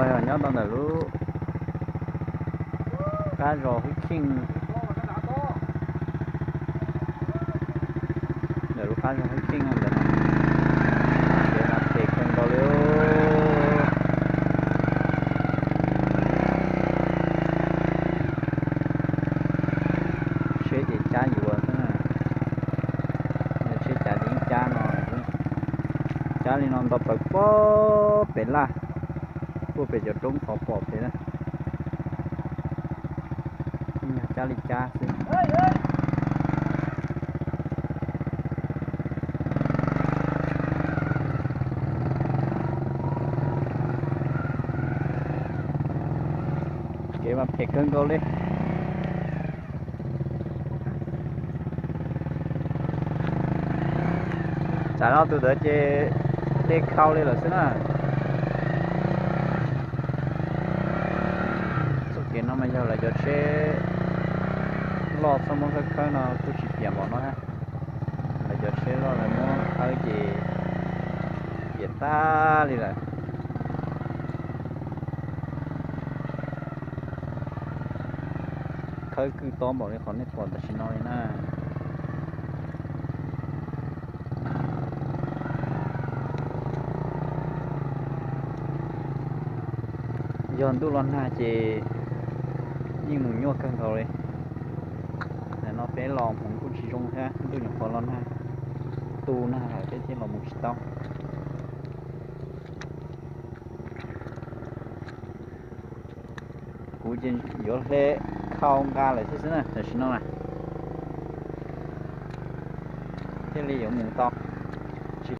Nyob tau ntawm lub qab zos Hwj Kheej, ntawm lub qab zos Hwj Kheej ntawm no, kev mas phem kawg nkaus li. Tsheb ces cab yuav xwb na. Tsheb cab ces yeej cab no, cab li no nto plaws pem laj, puag pem cov roob tod pom pem na. Yog cab li cab xwb. Kev mas phem kawg nkaus li. Tsam no tus ntawd ces dej khau li lawm xwb na. Txoj kev no mas yog lawv cov tsheb loj txhob muab khawb khawb no kuj tsis piam npaum no thiab. Lawv cov tsheb loj lawv muab khawb ces piam tag li lawm. Khawb kwj tob npaum li qhov nej pom tam sim no li na. Yog ntuj los nag ces yeej mus nyuaj kawg nkaus li. Ntawm no peb los hmoov kuj tsis zoo thiab, ntuj nyuam qhuav los nag, tu nag lawm peb thiaj los mus tsis tau. Kuv ces yuav hle khau nqa lawm thiab xwb na, tam sim no na thiaj li yuav mus tau.